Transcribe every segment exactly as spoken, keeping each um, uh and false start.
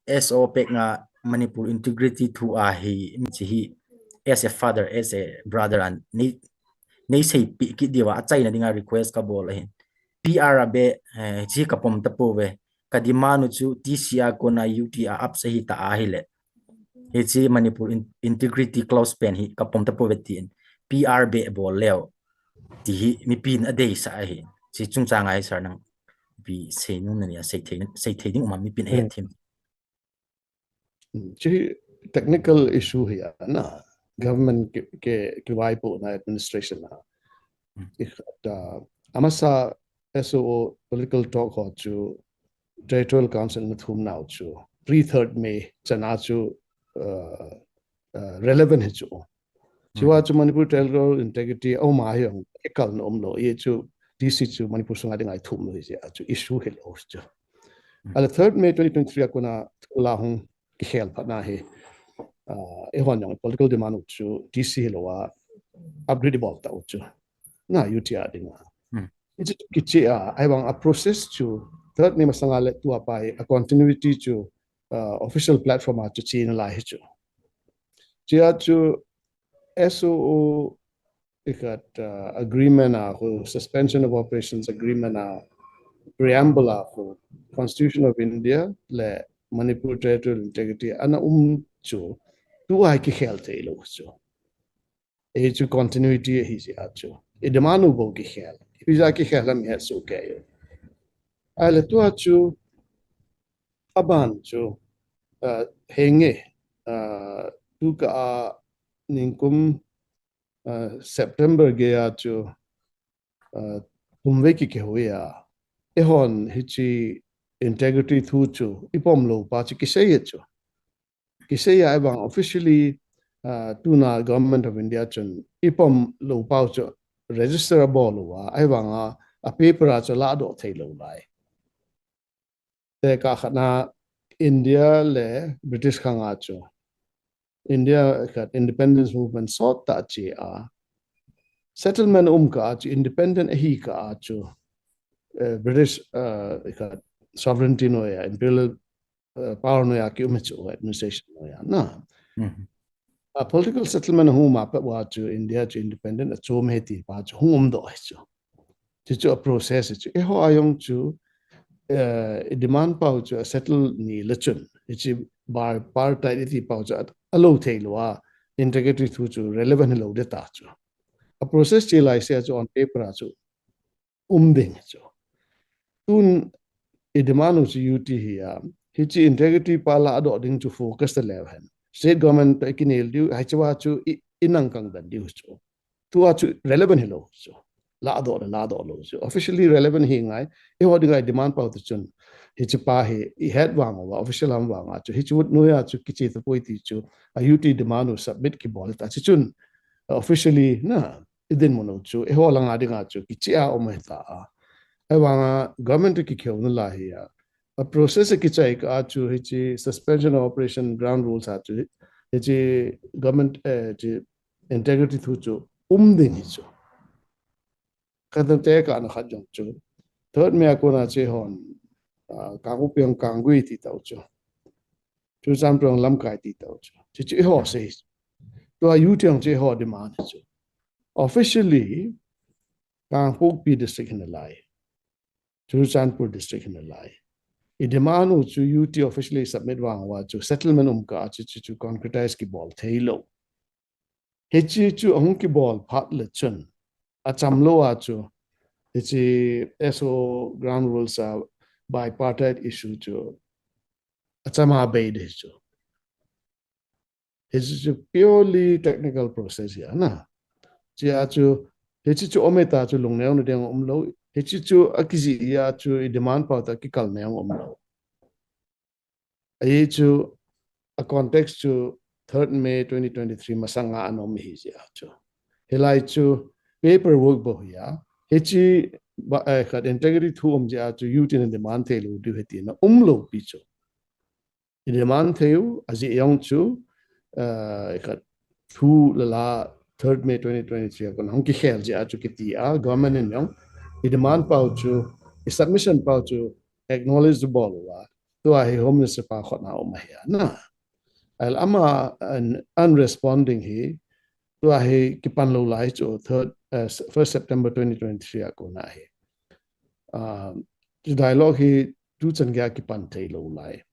S O pek nga Manipur integrity thu a hi, mi chi hi, as a father, as a brother, an ni, ni sei pi ki diwa, a chaina dinga request ka bol ahin. P R a be, eh, chi ka pom ta po ve, ka demand u chu T C a kona U T a up sa hi ta a hi le. Hi chi Manipur in, integrity clause pen hi ka pom ta po ve ti in. P R be bol leo. Ti hi mi pin a dei sa ahi. Chi chung chang ai sar nang. Pi sei nung na ni a sei thei, sei thei ding uma mi pin a he thim. Chi technical issue hi a na government ke, ke, ke vai po na administration na. Amasa S O O political talk ho chu Territorial Council na thum nau chu pre third May chana chu uh, uh, relevant hi chu. Chiwa chu Manipur territorial integrity au ma hi ang ekal na um lo ye chu D C chu Manipur sunga ding ai thum lo hi chu issue hi lo chu. Ala third May twenty twenty-three a kona la hung ki khel phat na hi. Uh, e hon yang political demand u chu D C hi lo a upgrade bol ta u chu. Na U T a ding a. Ichi kichi a ai bang a process chu third May masanga le tua pai a continuity chu uh, official platform a chu chi na lai hi chu. Chia chu S O O ikat uh, agreement a khu suspension of operations agreement a preamble a khu Constitution of India le Manipur territorial integrity ana um chu tu ai ki khel thei lo chu. E chu continuity hi si a chu. I demand u bo ki khel. Ipi ja ki khel lam he su ke yo. Ai le tua chu aban chu uh, henge uh, tu ka a ningkum uh, September ge a chu uh, tumve ki ke hui a. E hon hi chi integrity thu chu i pom lo pa chu ki sei ye chu. Ki sei ya ai bang officially uh, tuna Government of India chun i pom lo pau chu register a bol lo a ai bang a, a paper a chu la do thei lo lai. Te ka khana India le British khang a chu India khat independence movement sot ta chi a settlement um ka a chu independent ahi ka a chu uh, British uh, khat sovereignty no ya imperial uh, power no ya ki um chu administration no ya na. A political settlement hung ma pa wa chu India chu independent a chu me ti pa chu hung um do chu. Chu chu a process chu e ho ayong chu uh, demand pau chu a settle ni le chun. Chi bar par tai ti pau chu a lo thei lo a integrity thu chu relevant lo de ta chu. A process chi lai se chu on paper a chu um ding chu. Tun i demand u chu U T hi a, hi chi integrity pa la do ding chu focus ta le hen. State government ta kinel diu, hai chu wa chu i nang kang dan diu chu. Tu a chu relevant hi lo chu. La do la do lo chu. Officially relevant hi ngai, i ho ding ai demand pau tu chun. Hi chi pa hi i het wang wa official ham wang a chu. Hi chu nu ya chu kichi ta poi ti chu. A U T demand u submit ki bol ta chi chun. Officially na i din mun u chu, e ho langa dinga chu, kichi a um he ta a. Ai wanga government ki kheu na la hi a. A process ki chai ka a chu, hi chi suspension of operation ground rules a chu, hi chi government eh, chi integrity thu chu, um ding hi chu. Ka te ka na khat jong chu. Third May a kona chi hon, uh, ka ku piang kang gui ti tau chu. Chu chang piang lam kai ti tau chu. Chi chi ho sei. Tua U T ang chi ho demand chu. Officially, Kangpokpi district hin lai. Churachandpur district hin lai. I demand u chu U T officially submit wang wa chu settlement um ka chu chu, chu concretize ki bol thei lo. He chi chu ahung ki bol phat le chun. A cham lo a chu. He chi S O ground rules a bipartite issue chu. A cham a bei de chu. Hichi chu purely technical process hi a na. Chia chu, hichi chu ome ta chu lungneo na ding um lo. Hichi chu a kiji ya chu i demand pau ta kikal neo um lo. Ahi chu a context chu third May twenty twenty-three masanga anom hi chia chu. Hilai chu paperwork bo hi a. Hichi ba eh, khat integrity thu um chia chu U T na demand thei lo diu hiti na um lo pi chu. I demand thei u, a jeh jong chu, uh, khat thu la la third May twenty twenty-three a kon hung kikhel jeh a chu kiti a, government in jong, i demand pau chu, i submission pau chu, acknowledge bol uva, Tua hi Home Minister pa khut a um ahi a na. Ahile ama un, unresponding hi, tua hi kipan lou lai chu third, uh, first September twenty twenty-three a kona hi. Uh, chu dialogue hi tuchan geiya kipan thei lou lai.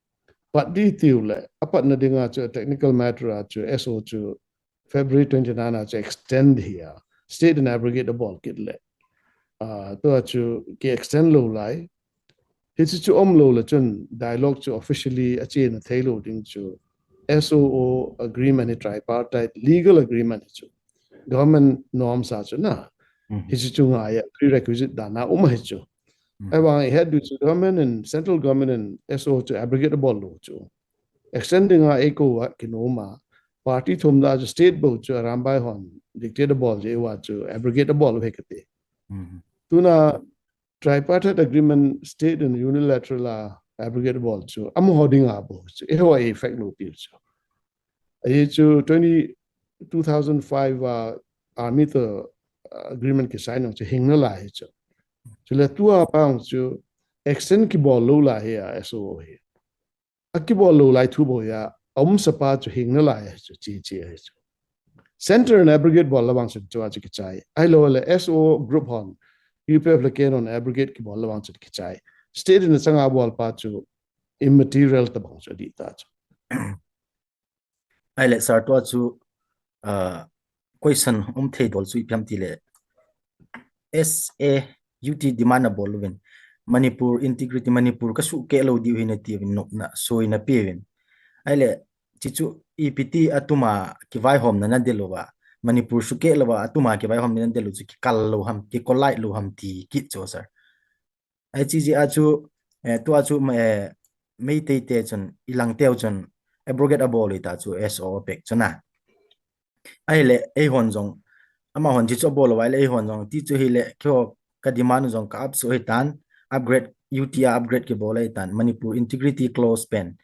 Pat di tiu le, apatna dinga chu technical matter a chu S O chu February twenty-nine a chu extend hi a, state in abrogate abol kit le. Uh, tua chu ki extend lou lai. Hichu chu um lou le chun dialogue chu officially achena thei lou ding chu S O O agreement hi tripartite legal agreement hi chu. Government norms a chu na. Mhm. Hichu chu ngai a prerequisite dan a um ahi chu. Mhm. Ahivang i het diu chu government in, central government in S O O chu abrogate abol lou chu. Extending a eikou a kinom a. Party thum da chu state bou chu Arambai hon dictate abol jeh uva chu abrogate abol u ahi kati. Mhm. Tuna tripartite agreement state in unilateral a abrogate abol chu amaho dinga bou chu. Eiho a effect lou piu chu. Ahi chu twenty, two thousand five a army to, uh, agreement kisign chu hing nalai hi chu. Chule tua pang chu extend kibol lou lai hi a S O O hi. Akibol lou lai thu bou a, aumsa pa chu hing nalai hi chu, chi chi hi chu. Center in abrogate bol lou vang chun chua chu kichai. Ahilou le S O O group hon, U P F le K N O hon abrogate kibol lou vang chun kichai. State in achanga bol pa chu immaterial tabang chu adih ta chu. Ahile sir, tua chu, uh, question um thei dol chu ipi ham tile S A U T demand abol uvin Manipur integrity, Manipur kasuhkeh lou diu ahi nati uvin, nopna soi napeuvin. Ahile chi chu ipi ti a tuma kivaihomna nadel uva, Manipur sukeh louva a tuma kivaihomna nadel u chu kikal lou ham, kikolai lou ham ti kit chu sir. Ahi chi jeh a chu, eh, tua chu, eh, Meitei te chun, ilang teu chun abrogate abol u ta chu S O O pek chu na. Ahile eihon jong, amahon chi chu abol uva ahile eihon jong ti chu hile keiho ka demand u jong ka up suh ahitan, upgrade, U T a upgrade kibol ahitan, Manipur integrity clause pen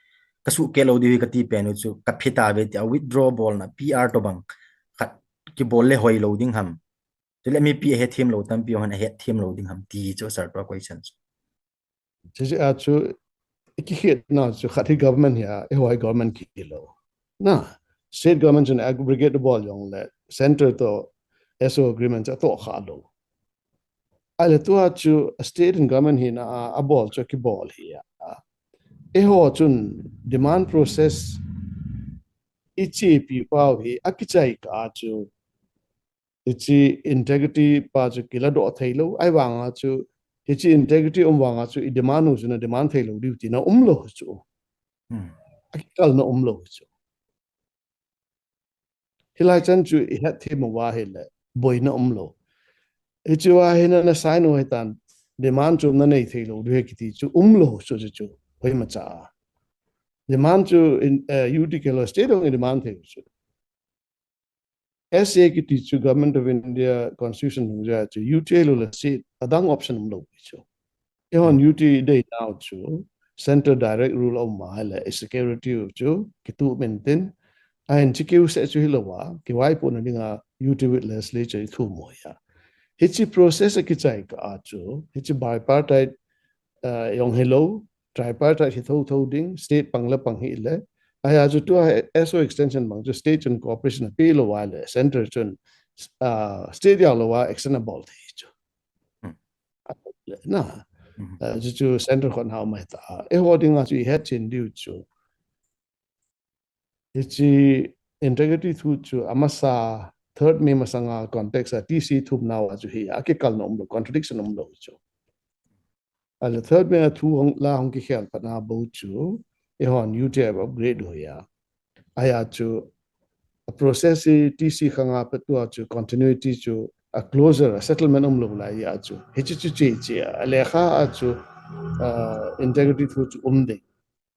kasuhkeh lou diu ahi kati pen u chu kaphe tauve tia withdraw bolna P R tobang khat kibol le hoilou ding ham. Chule mipi ahetthem lou tampi hon ahetthem lou ding ham ti chu sir, tua question chu. Chu chu a chu ikikhetna chu khat hi government hi a, eiho hi government kilou. Na, state government chun abrogate bol jongle center to S O O agreement chu atoh kha lou. Ahile tua chu state in government hina a, abol chu kibol hi a. Eiho chun demand process ichepi pau hi akichai kah a chu hiche integrity pa chu kiladoh theilou, ahivanga chu hiche integrity um vanga chu i demand u chu na demand theilou diu tina umlou chu. Hmm. Akikalna umlou chu. Hilai chan chu ihetthem uva ahile boina umlou. Hiche va hi na, na sign u ahitan demand chu nanei theilou diu ahi kiti chu umlou chu chu chu. Hoimacha. Demand chu in, eh, U T kilou state hung i demand thei chu. S A kiti chu Government of India Constitution hung ja chu U T lou le state adang option umlou chu. Eihon U T dei nau chu center direct rule um ahile security u chu kitu mintin. Ahin chi kiu se chu hilouva kivaipohna dinga U T with legislature ithum u ahi a. Hiche process akichai kah a chu hiche bipartite, uh, jong hilou, tripartite hi thotho ding, state pang le pang hile. Ahia chu tua S O extension bang chu state chun cooperation apeh lou uva le center chun, uh, state jao louva extend abol thei chu. Hmm. Na, hmm, uh, chu chu center khut a um ahi ta. Eiho dinga chu ihet chen diu chu hiche integrity thu chu amasa third May masanga context a T C thum nauva chu hi akikalna umlou, contradiction umlou chu. Ahile third May a thu hung la hung kikhel phat na bou chu eihon U T upgrade u ahi a. Ahia chu a process hi T C khanga pat tua chu continuity chu a closure, a settlement umlou lai a chu. Hiche chu che che a lekha a chu, uh, integrity thu chu um ding.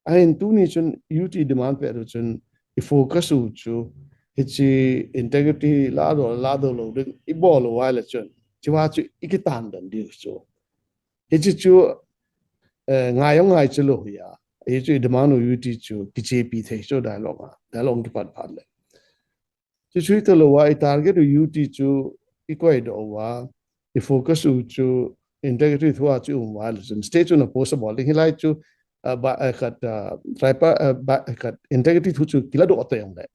Ahin tuni chun U T demand pet u chun i focus u chu hiche integrity ladoh, ladoh lou ding ibol uva ahile chun hichea chu ikitan den diu chu. Hiche chu, eh, ngai jong ngai chu lou ahi a. Hiche chu i demand u U T chu kichepi thei chu dialogue a. Dialogue kipat phat le. Chu chu hita louva i target u U T chu i koidoh uva, i focus u chu integrity thua chu um uva le chun state chun a possible ding hilai chu uh, ba, uh, khat, uh, tripa, uh, ba, uh, khat integrity thu chu kila doh teng le.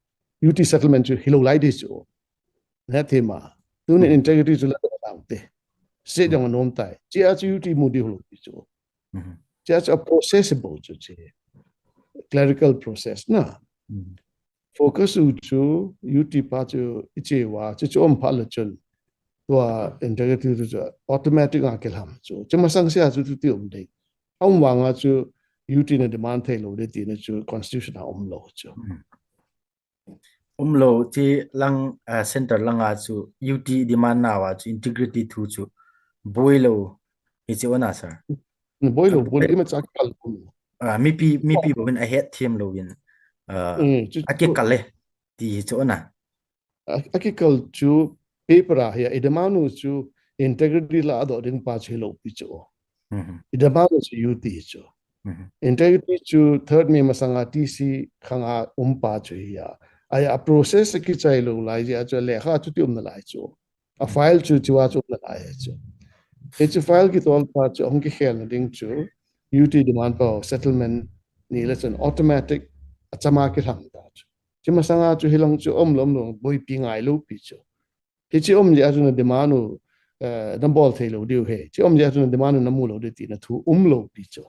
U T settlement chu hilou lai di chu. Na thima. Tuni integrity chu la doh lang te. Se jong nom tai. Chia chu U T mu di hilou di chu. Chia chu a process bou chu chi. Clerical process na. Focus u chu U T pa chu i che uva, chu chu um phat le chun. Tua integrity chu chu automatic a kilham chu. Chu masang sia chu tu ti um dei. Um vang a chu U T na demand thei lou dei ti na chu constitution a um lou chu. Um lou chi lang, uh, center lang a chu U T demand na uva chu integrity thu chu boi lou hi chi ona sir. Boi lou, boi lou ima cha kal. Uh, mipi, mipi bou in a het them lou in. Uh, a kikal le. Ti hi chu na. A kikal chu paper a hi a i demand u chu integrity la a doh ding pa chu hilou pi chu. I demand u chu U T chu. Integrity chu third May masanga T C khanga um pa chu hi a. Ai a process a kichai lou lai jeh a chu lekha chu ti um na lai chu. A file chu chiva chu um na lai chu. Hichu file kitol pa chu hung kikhel na ding chu U T demand pa settlement ni le chun automatic a chama kilham ta chu. Chi masanga chu hilang chu um lou um lou boipi ngai lou pi chu. Hichi um jeh a chu na demand u, eh, na bol thei lou diu he. Chi um jeh a chu na demand u na mu lou diu ti na thu um lou pi chu.